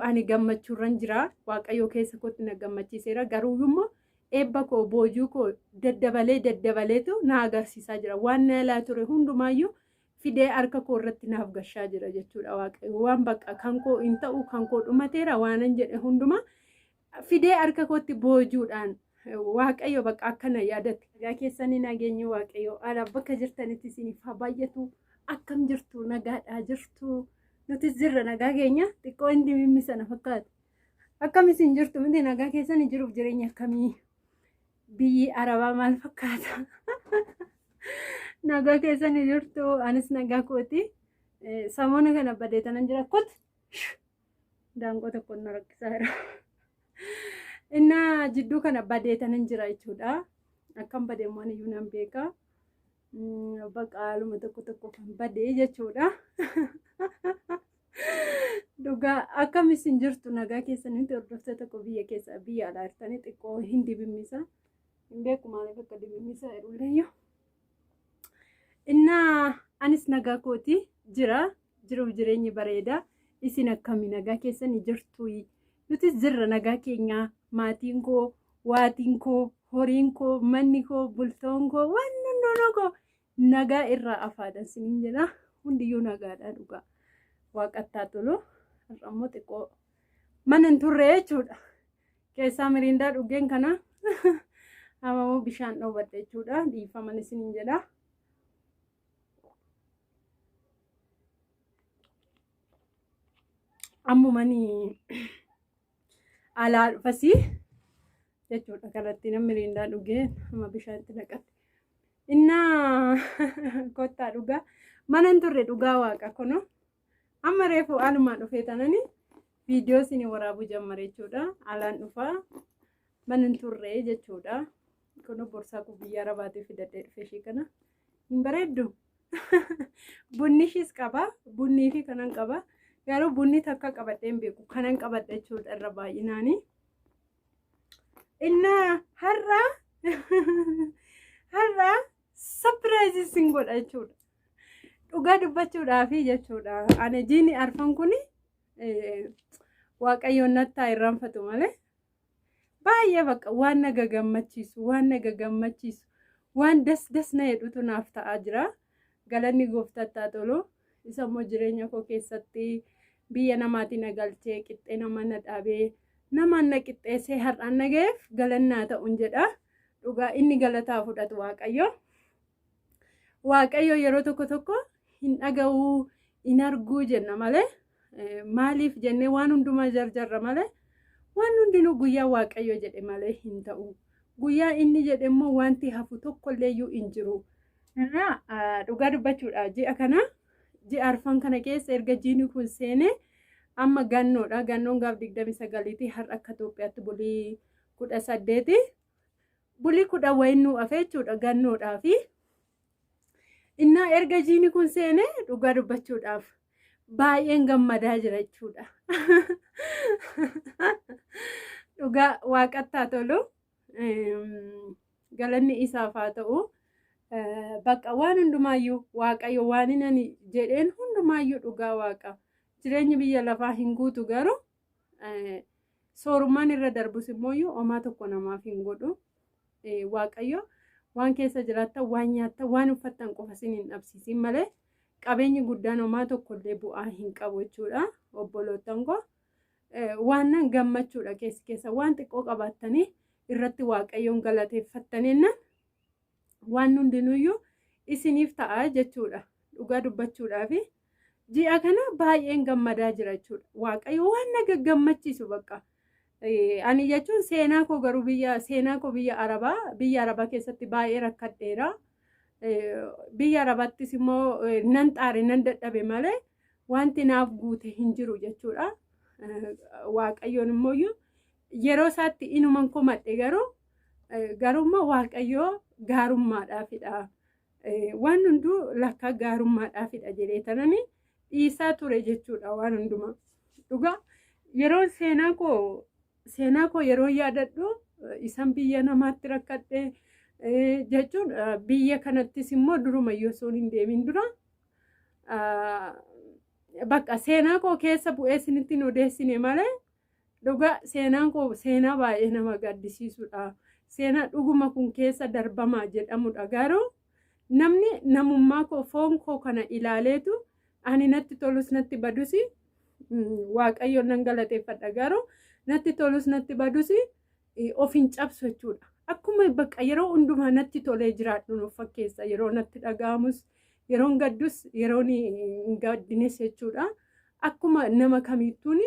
Ani gammachuurran jira. Waaqayyoo keessa kootti na gammachiiseera. Garuu immoo eebba koo, boojuu koo daddabalee daddabaleetu na agarsiisaa jira. Waan na ilaa ture hundumaayyuu fidee harka koo irratti naaf gashaa jira jechuudha Waaqayyo. Waan bakka kan koo hin ta'u, kan koo dhumateera waanan jedhe hundumaa fidee harka kootti boojuudhaan Waaqayyo bakka akkana yaadate. Nagaa keessanii, nageenyi Waaqayyo ala bakka jirtanitti isiniif haa baay'atu. Akkam jirtu? Nagaadhaa jirtu? Nutis jirra, nagaa keenya xiqqoo inni mimmisana fakkaata. Akkam isin jirtu miti? Nagaa keessanii? Jiruuf jireenya akkamii? Biyyi Arabaa maal fakkaata? Nagaa keessanii jirtu? Anis nagaa kooti. Samoona kana badee tanan jira. Kut! Daanqoo tokko na rakkisaa jira. Innaa jidduu kana badee tanan jira jechuudha. Akkam badee immoo iyyuu nan beeka. Bakka haaluma tokko tokko kan badee jechuudha. Dhugaa, akkam isin jirtu? Nagaa keessanitti? Hordoftoota tokko biyya keessa, biyya alaa jirtanii, xiqqoo hin dibimmisa. Hin beeku maaliif akka dibimmisa jedhulleeyyo. Innaa anis nagaa kooti jira. Jiruuf jireenyi bareeda. Isin akkami, nagaa keessanii jirtu? Nutis jirra nagaa keenyaa. Maatiin koo, waatiin koo, horiin koo, manni koo, bultoon koo, waan hundinuu koo nagaa irraa afaadha isiniin jedha. Hundiyyuu nagaadha dhugaa. Waaqattaa tolu. Har'a immoo xiqqoo mana hin turre jechuudha. Keessaa miriindaa dhugeen kana amma bishaan dhoobadhe jechuudha. Dhiifaman isiniin jedha. Ammumanii alaa dhufasii jechuudha. Kanatti namni miriindaa dhugee amma bishaan itti naqate. Innaa kottaa, dhugaa mana hin turre, dhugaa Waaqa. Kuno amma reefu alumaa dhufee tanani viidiyoo isin waraabuu jammare jechuudha. Alaan dhufaa, mana hin turre jechuudha. Kuno borsaa koo biyya Arabaatii fidadhee dhufe ishee kana. Hin bareeddu? Bunni ishiis qaba. Bunnii fi kanan qaba. Garuu bunni takka qabadhee hin beeku. Kanan qabadha jechuudha irra baay'inaanii. Innaa har'a surprise isin godha jechuudha. Dhugaa dubbachuudhaafi jechuudha. Ani jiini arfan kuni Waaqayyoon nattaa irraanfatu malee baay'ee bakka waan na gagammachiisu, waan na gagammachiisu, waan das das na jedhutu naaf ta'aa jira. Galanni Gooftaatti haa tolu. Isa immoo jireenya koo keessatti biyya namaatiin na galchee, qixxee nama na dhaabee, namaan na qixxeessee har'aan na ga'eef galanni haa ta'uun jedha. Dhugaa inni galataa fudhatu Waaqayyo. Waaqayyo yeroo tokko tokko hin dhaga'uu, hin arguu jenna malee, maaliif jennee waan hundumaa jarjarra malee, waan hundinuu guyyaa Waaqayyo jedhe malee hin ta'u. Guyyaa inni jedhe immoo wanti hafu tokkollee iyyuu hin jiru. Irraa dhugaa dubbachuudha, ji'a kana, ji'a arfan kana keessa erga jiini kun seenee amma gannoodha. Gannoon gaaf 29ti, har'a akka Itoophiyaatti bulii 18. Bulii 10 wayin nuu hafe jechuudha gannoodhaafi. Innaa erga jiini kun seenee dhugaa dubbachuudhaaf baay'een gammadaa jira jechuudha. Dhugaa Waaqatti haa tolu. Galanni isaaf haa ta'u. Bakka waan hundumaayyuu Waaqayyo waan inni jedheen hundumaayyuu, dhugaa Waaqa. Jireenyi biyya lafaa hin guutu, garuu soorummaan irra darbus immoo homaa tokko namaaf hin godhu. Waaqayyo waan keessa jiraattan, waan nyaattan, waan uffattan qofa isin hin dhabsiisin malee qabeenyi guddaan homaa tokkollee bu'aa hin qabu jechuudha. Obboloottan koo, waan nan gammachuudha keessa keessa waan xiqqoo qabaattanii irratti Waaqayyoon galateeffattaniinnan waan hundinuyyuu isiniif ta'a jechuudha. Dhugaa dubbachuudhaafi ji'a kana baay'een gammadaa jira jechuudha. Waaqayyo waan na gaggammachiisu bakka. Ani jechuun seenaa koo garuu biyya seenaa koo biyya Arabaa keessatti baay'ee rakkadheera. Biyya Arabaattis immoo nan xaare, nan dadhabe malee wanti naaf guute hin jiru jechuudha. Waaqayyoon immoo yeroo isaatti inuman komadhe, garuu immoo Waaqayyoo gaarummaadhaafidha. Waan hunduu lakka gaarummaadhaafidha jedhee tanani dhiisaa ture jechuudha waan hundumaa. Dhugaa yeroo seenaa koo yeroo yaadadhu, isan biyya namaatti rakkadhe jechuun, biyya kanattis immoo durumayyuu osoo hin deemin dura Bakka seenaa koo keessa bu'ee isinitti hin odeessine malee dhugaa seenaan koo seenaa baay'ee nama gaddisiisudha. Seenaa dhuguma kun keessa darbamaa jedhamudha. Garuu namni namummaa koo foon koo kana ilaaleetu ani natti tolus natti badus Waaqayyoon nan galateeffadha. Garuu natti tolus natti badus of hin cabsu jechuudha. Akkuma bakka yeroo hundumaa natti tolee jiraadhu nuuf fakkeessa. Yeroo natti dhaga'amus, yeroon gaddus, yeroon hin gaddines jechuudha. Akkuma nama kamittuun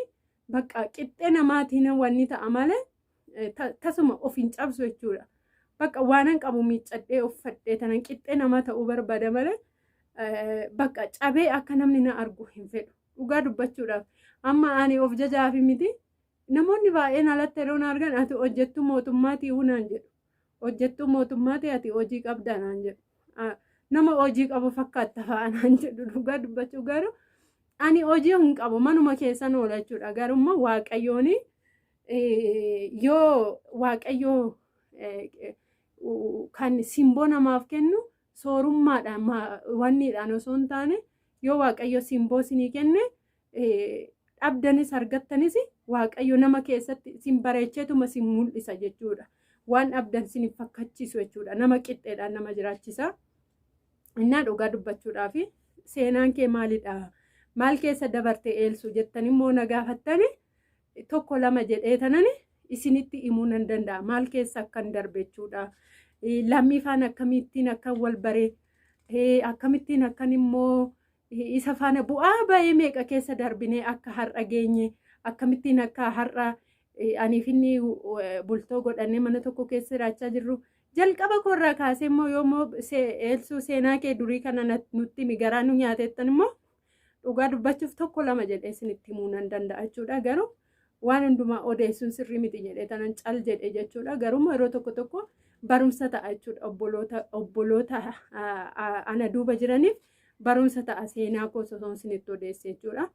bakka qixxee namaatiin wanni ta'a malee tasuma of hin cabsu jechuudha. Bakka waanan qabu miiccadhee uffadhee tanan qixxee namaa ta'uu barbaada malee bakka cabee akka namni na argu hin fedhu. Dhugaa dubbachuudhaaf amma ani of jajaafi miti. Namoonni baay'een alatti yeroo na argan ati hojjettuu mootummaatii naan jedhu. Hojjettuu mootummaatii ati hojii qabda naan jedhu. Nama hojii qabu fakkaatta fa'a naan jedhu. Dhugaa dubbachuu garuu ani hojii hin qabu, manuma keessan oola jechuudha. Garuu immoo Waaqayyoon yoo Waaqayyoo kan simboo namaaf kennu soorummaadhaan wanniidhaan osoo hin taane, yoo Waaqayyo simboo isinii kenne dhabdanis argattanis Waaqayyo nama keessatti isin bareecheetuma isin mul'isa jechuudha. Waan dhabdan isin fakkachiisu jechuudha. Nama qixxeedhaan nama jiraachisa. Innaa dhugaa dubbachuudhaaf seenaan kee maalidha? Maal keessa dabarte eelsu jettan immoo na gaafattani tokko lama jedhee tanan isinitti himuu nan danda'a. Maal keessa akkan darbe jechuudha. Lammii faana akkamittiin akkan wal bare, akkamittiin akkan immoo isa faana bu'aa baay'ee meeqa keessa darbinee akka har'a geenye, akkamittiin akka har'a aniif inni bultoo godhannee mana tokko keessa jiraachaa jirru. Jalqaba koorraa kaasee immoo yoommoo eelsuu seenaa kee durii kana nutti himi, garaa nu nyaatettan immoo dhugaa dubbachuuf tokko lama jedhee isinitti himuu nan danda'a jechuudha. Garuu waan hundumaa odeessuun sirrii miti jedhee tanan cal jedhe jechuudha. Garuu yeroo tokko tokko barumsa ta'a jechuudha. Obboloota ana duuba jiraniif barumsa ta'a seenaa koo osoo isinitti odeesse jechuudha.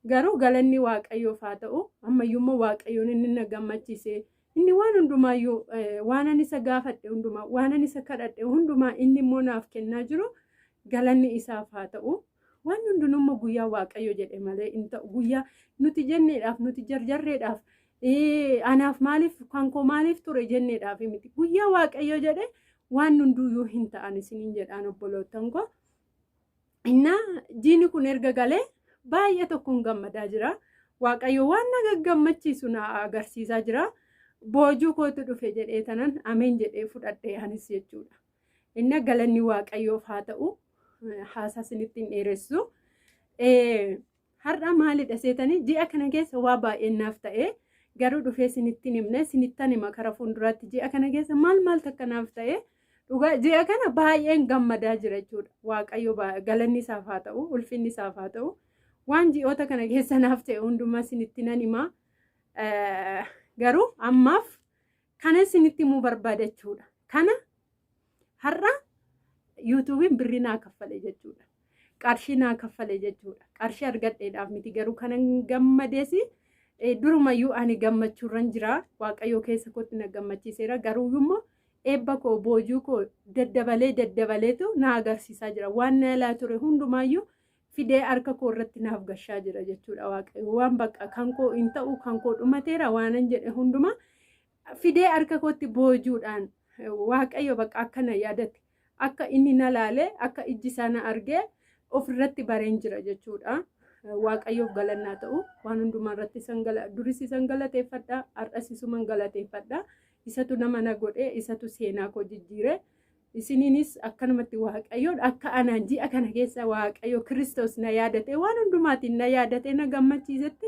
Garuu galanni Waaqayyoof haa ta'u. Ammayyuummoo Waaqayyoon inni na gammachiise, inni waan hundumaayyuu waan ani isa gaafadhe hundumaa, waan ani isa kadhadhe hundumaa inni immoo naaf kennaa jiru, galanni isaaf haa ta'u. Waan hundinuu guyyaa Waaqayyo jedhe malee hin ta'u. Guyyaa nuti jenneedhaaf, nuti jarjarreedhaaf, anaaf maaliif, kan koo maaliif ture jenneedhaaf miti. Guyyaa Waaqayyo jedhe waan hunduyyuu hin ta'an isiniin jedhaan, obbolootan koo. Innaa jiini kun erga galee baay'ee tokkoon gammadaa jira. Waaqayyo waan na gaggammachiisu na agarsiisaa jira. Boojuu kootu dhufe jedhee tanan ameen jedhee fudhadhee anis jechuudha. Inna galanni Waaqayyoof haa ta'u. Haasaa isinitti hin dheeressu. Har'a maalidha seetanii, ji'a kana keessa waa baay'een naaf ta'e, garuu dhufee isinitti hin himne, isinittan hima kara fuulduraatti. Ji'a kana keessa maal maal takka naaf ta'e? Dhugaa ji'a kana baay'een gammadaa jira jechuudha. Waaqayyo galanni isaaf haa ta'u, ulfinni isaaf haa ta'u. Waan ji'oota kana keessa naaf ta'e hundumaa isinitti nan hima. Garuu ammaaf kana isinitti himuu barbaada jechuudha. Kana har'a YouTubeiin birrii naa kaffale jechuudha. Qarshii naa kaffale jechuudha. Qarshii argadheedhaaf miti, garuu kanan gammadees durumayyuu ani gammachuurran jira. Waaqayyo keessa kootti na gammachiiseera. Garuu immoo eebba koo, boojuu koo daddabalee daddabaleetu na agarsiisaa jira. Waan na ilaa ture hundumaayyuu fidee harka koo irratti naaf gashaa jira jechuudha Waaqayyo. Waan bakka kan koo hin ta'u, kan koo dhumateera waanan jedhe hundumaa fidee harka kootti boojuudhaan Waaqayyo bakka akka na yaadate, akka inni na laalee, akka ijji isaa na argee ofirratti bareen jira jechuudha. Waaqayyoof galannaa ta'u. Waan hundumaa irratti duris isan galateeffadha, har'as isuman galateeffadha. Isatu nama na godhe, isatu seenaa koo jijjiire. Isiniinis akkanumatti Waaqayyoon akka anaan ji'a kana keessa Waaqayyo Kiristoos na yaadate, waan hundumaatiin na yaadate, na gammachiisetti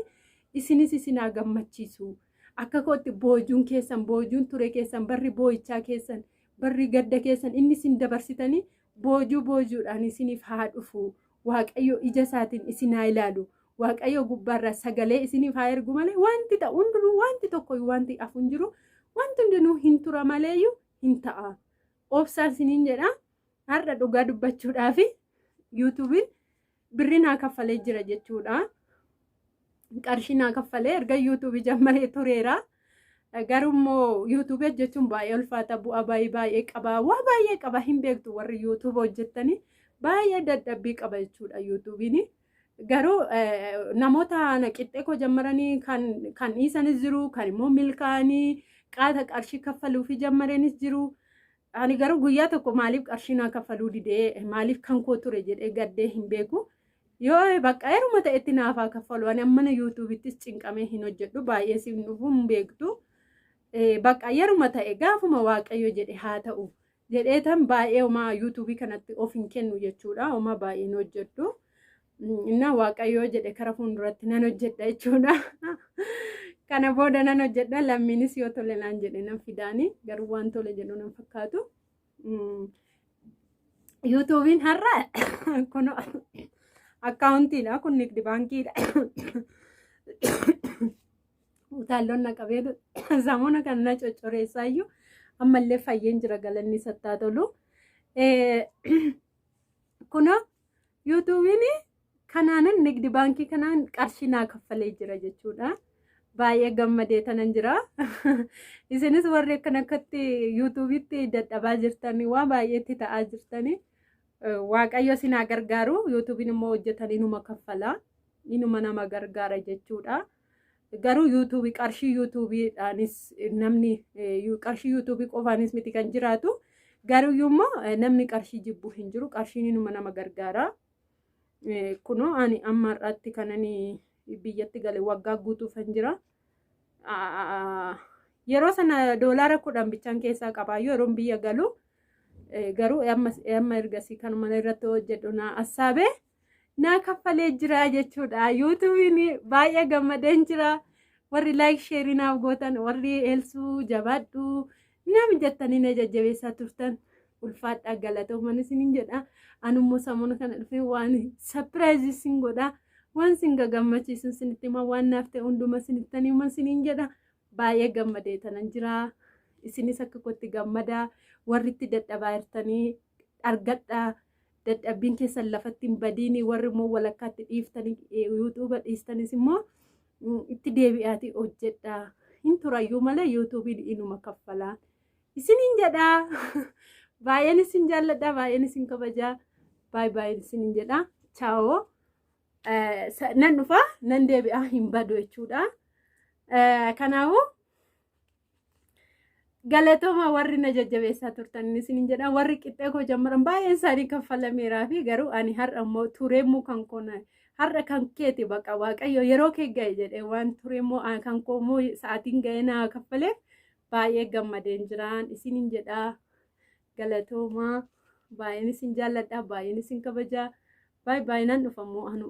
isinis isinaa gammachiisu. Akka kootti boojuun keessan, boojuun ture keessan, barri boo'ichaa keessan, barri gadda keessan inni isin dabarsitanii boojuu boojuudhaan isiniif haa dhufu. Waaqayyo ija isaatiin isin haa ilaalu. Waaqayyo gubbaarraa sagalee isiniif haa ergu malee wanti ta'u hundinuu, wanti tokko wanti hafu hin jiru. Wanti hundinuu hin tura maleeyyuu hin ta'a. Obsaa isiniin jedha. Har'a dhugaa dubbachuudhaaf YouTubeiin birrii naa kaffalee jira jechuudha. Qarshii naa kaffalee erga YouTubeii jammaree tureera. Garuu immoo YouTubeii hojjechuun baay'ee ulfaata, bu'aa baay'ee baay'ee qaba. Waa baay'ee qaba, hin beektu warri YouTubeii hojjettanii, baay'ee dadhabbii qaba jechuudha YouTubeiin. Garuu namoota qixxee koo jammaranii kan dhiisanis jiru, kan immoo milkaa'anii qaata qarshii kaffaluufi jammaranis jiru. Ani garuu guyyaa tokko maaliif qarshii naa kaffaluu didee, maaliif kan koo ture jedhee gaddee hin beeku. Yoo bakka yeruma ta'etti naafaa kaffalu, ani ammana YouTubettis cinqamee hin hojjedhu, baay'ee siin dhufu hin beektu. Bakka yeruma ta'e gaafuma Waaqayyo jedhe haa ta'u jedhee tan baay'ee homaa YouTubeii kanatti of hin kennu jechuudha. Homaa baay'ee hin hojjedhu. Inna Waaqayyo jedhe kara fuulduratti nan hojjedha jechuudha. Kana booda nan hojjedha. Lammiinis yoo tole naan jedhe nan fidaani, garuu waan tole jedhu nan fakkaatu. YouTubeiin har'a kun accountiidha, kun nigdi baankiidha. Utaalloon na qabee sammuna kan na coccoreessaayyuu ammallee fayyeen jira, galanni sattaa tolu. Kunoo YouTubeiin kanaanan nigdi baankii kanaan qarshii naa kaffalee jira jechuudha. Baay'ee gammadee tanan jira. Isinis warri akkan akkatti YouTubeitti dadhabaa jirtanii, waan baay'eetti ta'aa jirtanii, Waaqayyo isin haa gargaaru. YouTubeiin immoo hojjetan inuma kaffala. Inuma nama gargaara jechuudha. Garuu YouTubeii qarshii YouTubeiidhaanis namni qarshii YouTubeii qofaanis miti kan jiraatu. Garuu immoo namni qarshii jibbu hin jiru. Qarshiin inuma nama gargaara. Kunoo ani amma har'aatti kanani biyyatti gale waggaa guutuufan jira. Yeroo sana $10 bichaan keessaa qabaayyuu yeroon biyya galu, garuu amma ergasii kanuma irratti hojjedhu naa assaabee naa kaffalee jira jechuudha. YouTubeiin baay'ee gammadeen jira. Warri like, shareii naaf gootan, warri eelsuu jabaadhu nama jettanii na jajjabeessaa turtan, ulfaadhaa, galatooman isiniin jedha. Anummoo sammuna kana dhufee waan surpriseii isin godha. Waan isin gagammachiisu isinitti hima, waan naaf ta'e hunduma isinittan hima isiniin jedha. Baay'ee gammadee tanan jira. Isinis akka kootti gammadaa, warri itti dadhabaa jirtanii argadhaa. Dadhabbiin keessan lafatti hin badiini, warri immoo walakkaatti dhiiftanii YouTubea dhiistanis immoo itti deebi'aatii hojjedhaa. Hin turayyuu malee YouTubeiin inuma kaffalaa. Isiniin jedhaa. Baay'een isin jaalladha, baay'een isin kabajaa. Baay'ee baay'een isiniin jedha. Ciao. Nan dhufa, nan deebi'aa, hin badu jechuudha. Kanaafuu galatooma warri na jajjabeessaa turtan isiniin jedha. Warri qixxee koo jammaran baay'een isaanii kaffalameeraa fi garuu ani har'a immoo tureemmoo kan koo har'a kan keeti, baqa Waaqayyo yeroo kee ga'e jedhee waan tureemmoo kan koo immoo sa'aatiin ga'e naa kaffaleef baay'ee gammadeen jiraan isiniin jedha. Galatoomaa, baay'een isin jaalladha, baay'een isin kabajaa. Baay'ee baay'ee nan dhufa immoo anu.